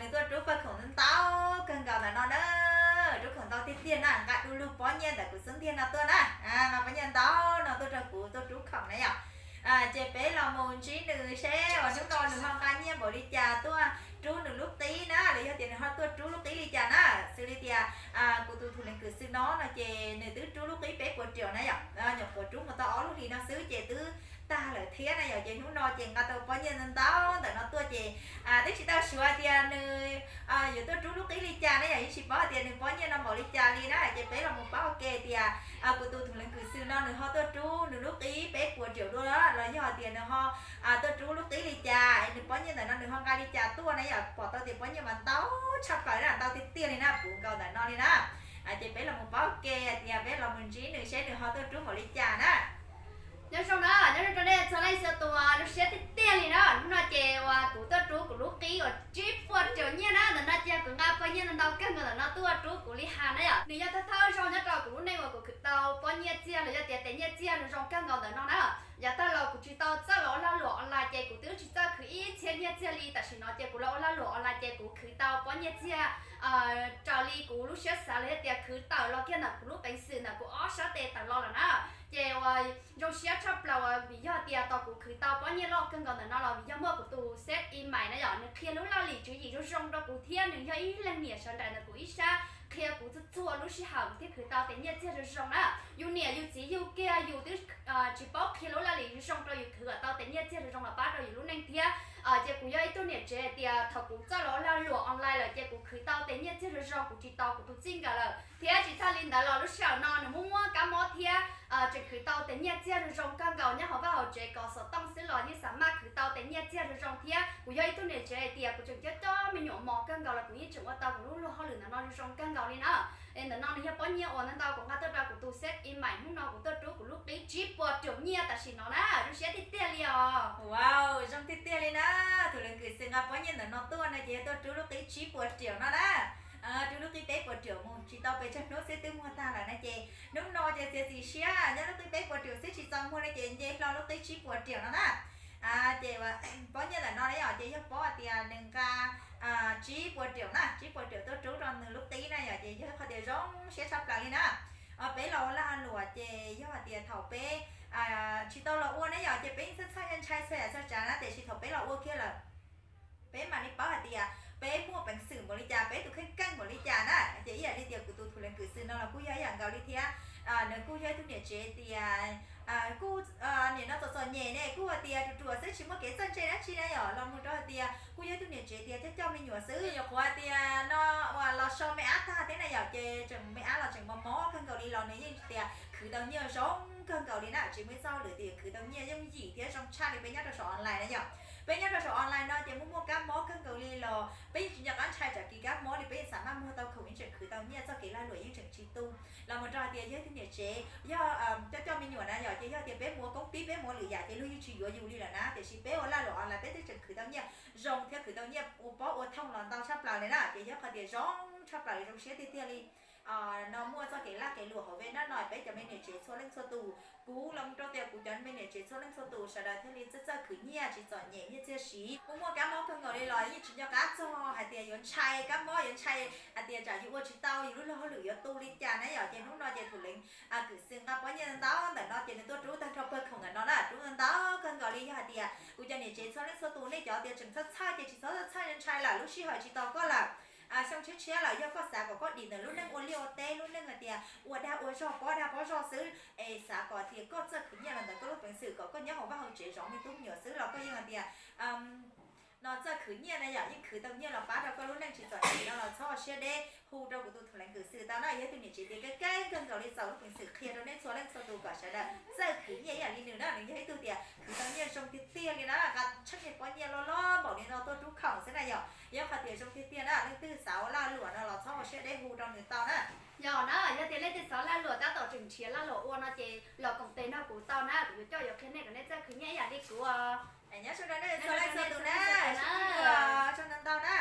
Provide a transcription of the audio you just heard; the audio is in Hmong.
Nws tuaj rub pawg khoom ntau kawg nkaus ntawm no na, rub khoom ntau tiag tiag na, nqa du lug pob nyiaj ntawm kuv xub ntiag no tuaj na, nqa pob nyiaj ntau no tuaj rau kuv tuaj rub khoom na yom. Ces peb los mus ntsib nws seb uas hnub no nws ho nqa nyiaj npaum li cas tuaj rub nws lub qib na, los yog tias nws ho tuaj rub lub qib li cas na. Xws li tias kuv tus thum leej kwv xwm no no ces nws twb rub lub qib peb puas riaum na yom, nyuam qhuav rub mus tau ob lub hlis no xwb ces twb tag lawm thiab na yom. Ces hnub no ces nqa tau pob nyiaj ntau ntau ntawm no tuaj ces twb tsis tau suav tias nws yuav tuaj rub lub qib li cas na yom, yeej tsis paub hais tias nws pob nyiaj no npaum li cas li na. Ces peb los mus paub ua ke tias kuv tus thum leej kwv xwm no nws ho tuaj rub nws lub qib peb puas riaum dua los yog tias nws ho tuaj rub lub qib li cas, nws pob nyiaj ntawm no nws ho nqa li cas tuaj na yom. Pom tau tias pob nyiaj mas ntau tshaj plaws na, ntau tiag tiag li na, puv nkaus ntawm no li na. Ces peb los mus paub ua ke tias peb los mus ntsib nws seb nws ho tuaj rub npaum li cas na. Nyob zoo na, nyob zoo rau nej txhua leej txhua tus, zoo siab tiag tiag li na. Hnub no ces uas kuv tuaj rub kuv lub qib uas tsib puas riaum nyiaj na, ntawm no ces kuv nqa pob nyiaj ntau kawg nkaus ntawm no tuaj rub kuv li has na yom. Nws yog thawj thawj zaug nyob rau kuv lub neej uas kuv khwv tau pob nyiaj txiag los yog tias tes nyiaj txiag zoo zoo kawg nkaus ntawm no na. Yav tag los kuv tsis tau txawj los ua lag luam online ces kuv twb tsis txawj khwv ib txhiab nyiaj txiag li. Tam sim no ces kuv los ua lag luam online ces kuv khwv tau pob nyiaj txiag raws li kuv lub siab xav los yog tias khwv tawm los kiag ntawm kuv lub peev xwm ntawm kuv ob sab tes tawm los lawm na. Ces uas zoo siab tshaj plaws uas vim yog tias tos kuv khwv tau pob nyiaj loj kawg nkaus ntawm no los vim yog muaj kuv tus seb email na yom, nws qhia lub laj lim tswv yim zoo zoo rau kuv thiab nws yog ib leeg niam sawv daws ntawm kuv ib sab qhia kuv txhua txhua lub sij hawm kuv thiaj khwv tau tes nyiaj txiag zoo zoo na. Yus niam yus txiv yug kiag yus twb tsis paub qhia lub laj lim zoo zoo rau yus khwv kom tau tes nyiaj txiag zoo zoo los pab rau yus lub neej thiab. Ces kuv yog ib tug niam tsev hais tias thaum kuv txawj los ua lag luam online lawm ces kuv khwv tau tes nyiaj txiag zoo zoo, kuv tsis tos kuv tus txij nkawm lawm. Thiab tsis tag li ntawd los lub sij hawm no nws muaj muaj kab mob thiab tseem khwv tau tes nyiaj txiag zoo zoo kawg nkaus nyob hauv vaj hauv tsev kom xov tooj xwb los yeej xav maj khwv tau tes nyiaj txiag zoo zoo thiab. Kuv yog ib tug niam tsev hais tias kuv tseem coj coj me nyuam mos kawg nkaus los kuv yeej tseem ua tau kuv lub luag hauj lwm ntawm no zoo zoo kawg nkaus li na. Es ntawm no nws yog pob nyiaj uas ntau ntau kuv nqa tuaj rau kuv tus seb email hnub no kuv tuaj rub kuv lub qib tsib puas riaum nyiaj tam sim no na, zoo siab tiag tiag li os. Wow, zoo tiag tiag li na. Thum leej kwv xwm nqa pob nyiaj ntawm no tuaj no ces yog tuaj rub lub qib tsib puas riaum no na. Rub lub qib peb puas riaum mus tsis tau pes tsawg hnub xwb twb muag tag lawm na. Ces hnub no ces txiav txim siab nyob lub qib peb puas riaum xwb tsis txaus muag li ces nce hlo lub qib tsib puas riaum no na. Ces pob nyiaj ntawm no na yom ces yog paub hais tias nws nqa tsib puas riaum na, tsib puas riaum tuaj rub rau nws lub qib na yom, ces yog qhov tias zoo siab tshaj plaws li na. Peb los ua lag luam ces yog hais tias thaum peb tsis tau los ua na yom ces peb yeej txhawj txhawj ntshai txhua yam txhua tsav na, tiam sis thaum peb los ua kiag lawm peb mam li paub hais tias peb muaj peev xwm npaum li cas, peb tus kheej keej npaum li cas na. Ces ib yam li tias kuv tus thum leej kwv xwm no los kuj yog ib yam nkaus li thiab. Nws kuj yog ib tug niam tsev tias kuj nim no txom txom nyem ne, kuj hais tias ruam ruam xwb tsis muaj kev txawj ntse dab tsi na yom, los mus rau hais tias kuj yog ib tug niam tsev tias coj coj me nyuam xwb, nyuam qhuav hais tias no uas los so me ab tag thiab na yom, ces tseem me ab los tseem mos mos kawg nkaus li los nws yeej tias khwv tau nyiaj zoo kawg nkaus li na, tsis muaj ib txoj hauj lwm tias khwv tau nyiaj yooj yim thiab zoo tshaj li peb nyob rau saum online na yom. Peb nyob rau saum online no ces muaj muaj kab mob kawg nkaus li los peb yeej tsis nco qab ntshai tsam kis kab mob li, peb yeej xav maj muag tau khoom yeej tseem khwv tau nyiaj, txoj kev lag luam yeej tseem tsis tu. Los mus rau hais tias yog ib tug niam tsev yog coj coj me nyuam na yom, ces yog tias peb mus ua koob tib peb mus ua lwm yam ces luag yeej tsis yuav yus li lawm na, tiam sis peb ua lag luam online peb twb tseem khwv tau nyiaj zoo thiab khwv tau nyiaj ua pob ua thooj los ntau tshaj plaws li na, ces yog qhov tias zoo tshaj plaws zoo siab tiag tiag li. No muaj txoj kev lag kev luam hauv peb nab no peb cov me niam tsev txhua leej txhua tus, kuv los mus rau tias kuv cov me niam tsev txhua leej txhua tus sawv daws thiaj li txawj txawj khwv nyiaj tsis txom nyem nyiaj txiag siv. Muaj muaj kab mob kawg nkaus li los yeej tsis nco qab txog hais tias yuav ntshai kab mob, yuav ntshai hais tias tsam yus ua tsis tau yus lub luag hauj lwm yuav tu li cas na yom. Ces hnub no ces thum leej kwv xwm nqa pob nyiaj ntau ntawm no ces nws tuaj rub tag nrho pawg khoom ntawm no na, rub ntau kawg nkaus li. Yog hais tias kuv cov niam tsev txhua leej txhua tus nej cov tias tseem txhawj txhawj ces tsis txhob txhawj ntshai lawm, lub sij hawm tsis tos koj lawm. Xyoo tshiab tshiab lawm yog koj xav kom koj dim ntawm lub neej ua liaj ua teb, lub neej hais tias ua dag ua zog pob dag pob zog xwb es xav kom tias koj txawj khwv nyiaj los ntawm koj lub peev xwm kom koj nyob hauv vaj hauv tsev zov me tub me nyuam xwb los koj yeej hais tias no txawj khwv nyiaj na yom, yeej khwv tau nyiaj los pab rau koj lub neej tsis txom nyem no los txhob ua siab deb, hu rau kuv tus thum leej kwv xwm tau na, yog ib tug niam tsev tias kev kev kawg nkaus li txaus lub peev xwm qhia rau nej txhua leej txhua tus kom sawv daws txawj khwv nyiaj ib yam li nws na. Nws yog ib tug tias khwv tau nyiaj zoo tiag tiag li na, nqa tshaj nyiaj pob nyiaj loj loj npaum li no tuaj rub khoom xwb na yom, yog qhov tias zoo tiag tiag na. Leej twg xav ua lag luam no los txhob ua siab deb, hu rau nws tau na. Yog na, yog tias leej twg xav lag luam tab tom tseem nrhiav lag luam ua no ces los koom tes nrog kuv tau na, kuv yuav coj yuav qhia nej kom nej txawj khwv nyiaj ib yam li kuv os. Nyob zoo rau nej txhua leej txhua tus na, sib ntsib dua, zoo ntau ntau na.